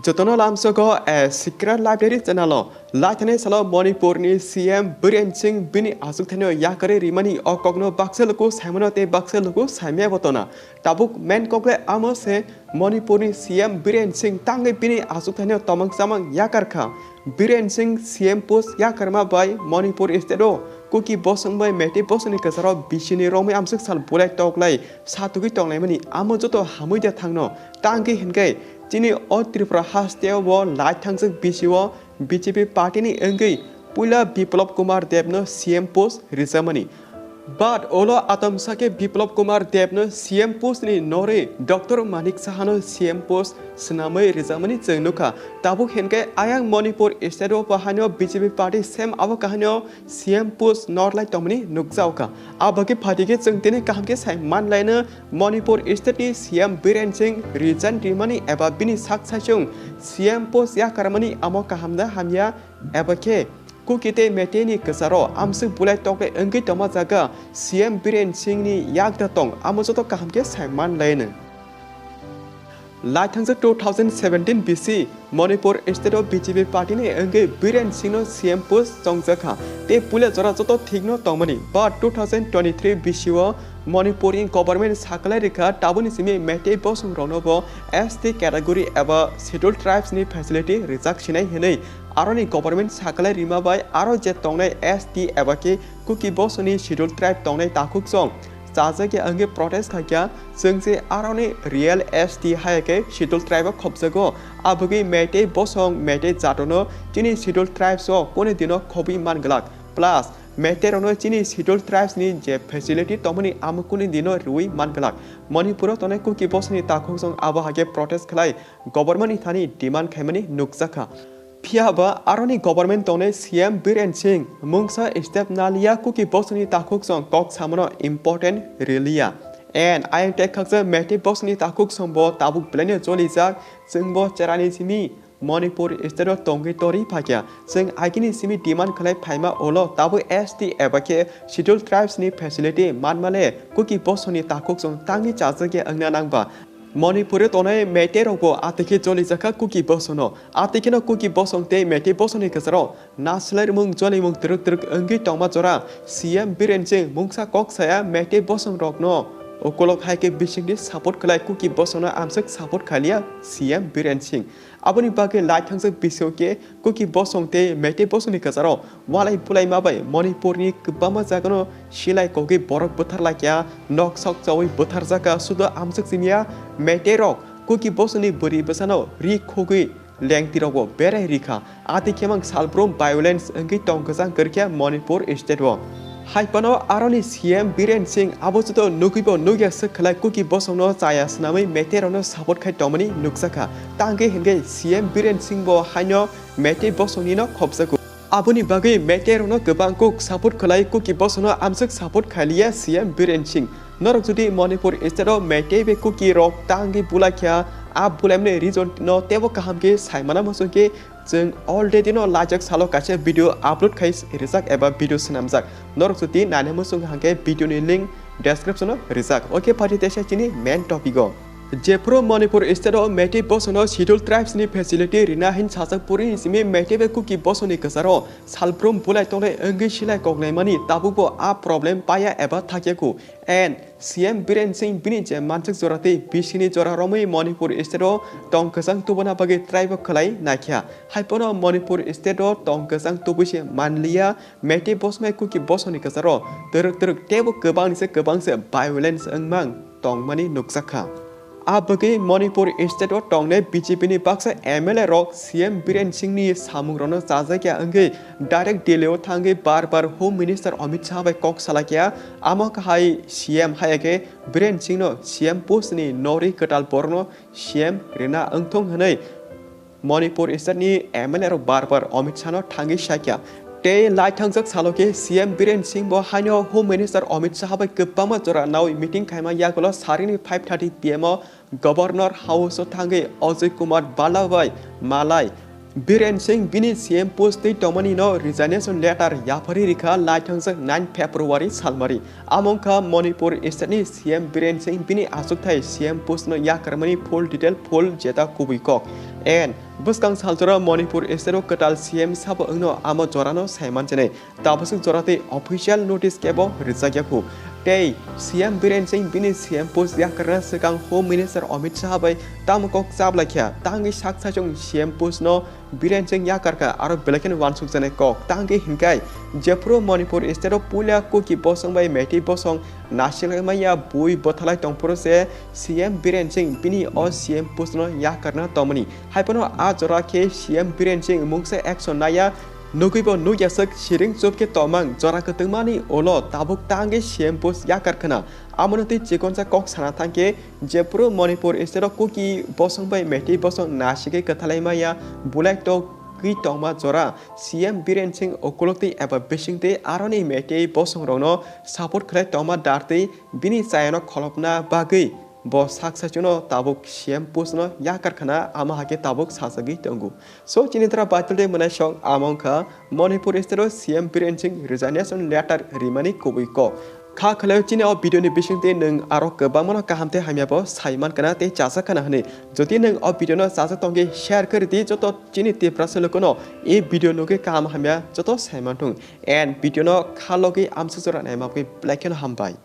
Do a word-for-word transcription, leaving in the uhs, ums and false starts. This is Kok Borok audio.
Jotono lamsogo a secret library channel o. Laithani salo Manipur ni C M Biren Singh bini aswk thanio yakarwi rimani o kokno baksa luku saimano tei baksa luku saimya botona. Tabuk main kokle amo se Manipur ni C M Biren Singh tangwi bini aswk thanio tomang chamang yakar kha. Biren Singh C M post yakarma bai Manipur state o Kuki bosong bai Meitei bosongni kwcharo bisini romwi amswk sal bulai toklai satugwi tonglaimani amo joto hamwi da thangno. Tangwi hinkhe chini o Tripura hasteo bo lai thangjak bisio B J P party ni wngwi puila Biplab Kumar Deb no C M post rijamani. But olo atom sake Biplab Kumar Deb no C M post ni nore Doctor Manik Saha no C M post swnamwi rijamani chwng nukha. Tabuk hinkhe ayang Manipur state o bo haino B J P party same abo kahaino C M post norlai tongmani nukjaokha. Abagwi phatikhe chwng tini kaham khe sai manlaino Manipur state ni C M Biren Singh resign rimani eba bini sak saichung C M post yakarmani amo kaham da hamya eba khe Kuki tei Meitei ni kwcharo amswk bulai toklai wngwi tongma jaga C M Biren Singh ni yakda tong amo joto kaham khe sai manlaino. Laithangjak two thousand seventeen B C Manipur state o B J P party ni wngwi Biren Singh no C M post chongjakha tei puila jora joto thikno tongmani. But two thousand twenty-three B C o Manipur ni government saklai rikha tabuni simi Meitei bosong rokno bo S T category eba Scheduled Tribes ni facility rijak sinai hinwi aroni government saklai rima bai aro je tongnai S T eba khe Kuki bosongni Scheduled Tribe tongnai takhuk song chajakya wngwi protest khaikha, chwng se aroni real S T haya khe Scheduled Tribe o khopjago. Abogwi Meitei bosong, Meitei jatono chini Scheduled Tribes o kuni dino khobwi man glak. Plus, Meitei rokno chini Scheduled Tribes ni je facility tongmani amo kuni dino rwui man glak. Manipur o tongnai Kuki bosongni takhuk song abo hai khe protest khlai government ni thani demand khaimani nukjakha. Phiya ba aroni government tongnai C M Biren Singh mungsa step naliya Kuki bosongni takhuk song kok samano important riliya. And ayang tek khaksa Meitei bosongni takhuk song bo tabuk belai no cholijak, chwng bo cherani simi Manipur state o tongwi tori phakya. Chwng agini simi demand khlai phaima ulo tabuk S T eba khe Scheduled Tribes ni facility manmale Kuki bosongni takhuk song tangwi chajakya wngna nangba. Manipur o tongnai Meitei rokbo atwi khe cholijakha Kuki bosongno. Atwi kheno Kuki bosong tei Meitei bosongni kwcharo naslai rwmung jolimung twrwk twrwk wngwi tongma jora C M Biren Singh mungsa kok saya Meitei bosong rokno ukolok hai khe bisingni support khlai Kuki bosongno amswk support khailiya C M Biren Singh. Aboni bagwi lai thangjak bisio khe Kuki bosong tei Meitei bosongni kwcharo walai bulai ma bai Manipurni kwbangma jagano silai kogwi borok bwthar laikya, nok sok chaui bwtharjakha, sudo amswk simiya Meitei rok Kuki bosongni bwrwi bwsano ri khogwi lengti rokbo berai rikha, ati khemang salbrum violence wngwi tong kwchang kwrwikha Manipur state o. Hai phano aroni C M Biren Singh abo joto nugwibo nugya swk khlai Kuki bosongno chaya swnamwi Meitei rokno support khai tongmani nukjakha. Tangwi hinkhe C M Biren Singh bo haino Meitei bosongnino khopjago. Aboni bagwi Meitei rokno kwbang kuk support khlai Kuki bosongno amswk support khailiya C M Biren Singh. Norok jodi Manipur state o Meitei bai Kuki rok tangwi bulaikha, a bulaimani reason no teibo kaham khe saimana muchungkhe Chwng already no lajak salo kaisa video upload khai rijak eba video swnamjak. Norok jodi naina muchung hwnkhe video ni link description o rijak. Okay, phaidi teisa chini main topic o. Jephuru Manipur state o Meitei bosongno Scheduled Tribes ni facility rina hin sajak puri ni simi Meitei bai Kuki bosongni kwcharo salbrum bulai tongnai wngwi silai koklaimani tabukbo a problem paya eba thakyaku. And C M Biren Singh bini je mansuk jora tei bisini jora romwi Manipur state o tong kwchang tubuna bagwi try bo khlai naikha. Hai phano Manipur state o tong kwchang tubui se manliya, Meitei bosong bai Kuki bosongni kwcharo twrwk twrwk teibo kwbangni se kwbang se violence wngmang tongmani nukjakha. A bagwi Manipur state o tongnai B J P ni baksa M L A rok C M Biren Singh ni samung rokno chajakya wngwi direct Delhi o thangwi bar bar Home Minister Amit Shah bai kok salakya. Amo kahai C M haya khe Biren Singh no C M post ni norwi kwtal borokno C M rina wngthung hwnwi Manipur state ni M L A rok bar bar Amit Shah no thangwi sakya. Tei lai thangjak salo khe C M Biren Singh bo haino Home Minister Amit Shah bai kwbangma jora naui meeting khaima yagulo sarini five thirty P M o Governor House o thangwi Ajay Kumar Bhalla bai malai Biren Singh bini C M post twi tongmani no resignation letter yapharwi rikha laithangsa nine February salmari. Amo wngkha Manipur state ni C M Biren Singh bini achukthai C M post no yakarmani full detail, full jeta kubui kok. And bwskang saljora Manipur state o kwtal C M sabo wngno amo jorano saiman chenai. Tabaswk jora tei official notice kebo rijak yakhu. Tei C M Biren Singh bini C M post yakarna swkang Home Minister Amit Shah bai tamo kok chablaikha, tangwi sak saichung C M post no Biren Singh yakarkha, aro belai kheno wansukjaknai kok. Tangwi hinkai jephuru Manipur state o puila Kuki bosong bai Meitei bosong nasilai maya bui bwthalai tongphuru se C M Biren Singh bini o C M post no yakarna tongmani. Haiphano a jora khe C M Biren Singh mungsa action naya, nugwibo nukya swk siring chup khe tongmang jora kwtwngmani ulo tabuk tangwi C M post yakar khna. Amoni twi chikonsa kok sana thangkhe jephuru Manipur state o Kuki bosong bai Meitei bosong nasigwi kwthalai maya bulai tokgwi tongma jora C M Biren Singh ukuluk twi eba bising twi aroni Meitei bosong rokno support khlai tongma dar twi bini chayano kholopna bagwi bo sak saichungno tabuk C M post no yakar khna, amo hakhe tabuk sajagwi tongo. So chini dra baitul de mwnai song amo wngkha Manipur state o C M Biren Singh resignation letter rimani kubui kok. Kha khwlaio chini o video ni bisingtwi nwng aro kwbangmano kaham tei hamya bo sai man kana tei chajak kana hwnwi. Jodi nwng o video no chajak tongkhe share khe ridi joto chini Tiprasa lukuno e video nugwi kaham hamya joto sai manthung. And video no kha logwi amsa jora naima bagwi belai kheno hambai.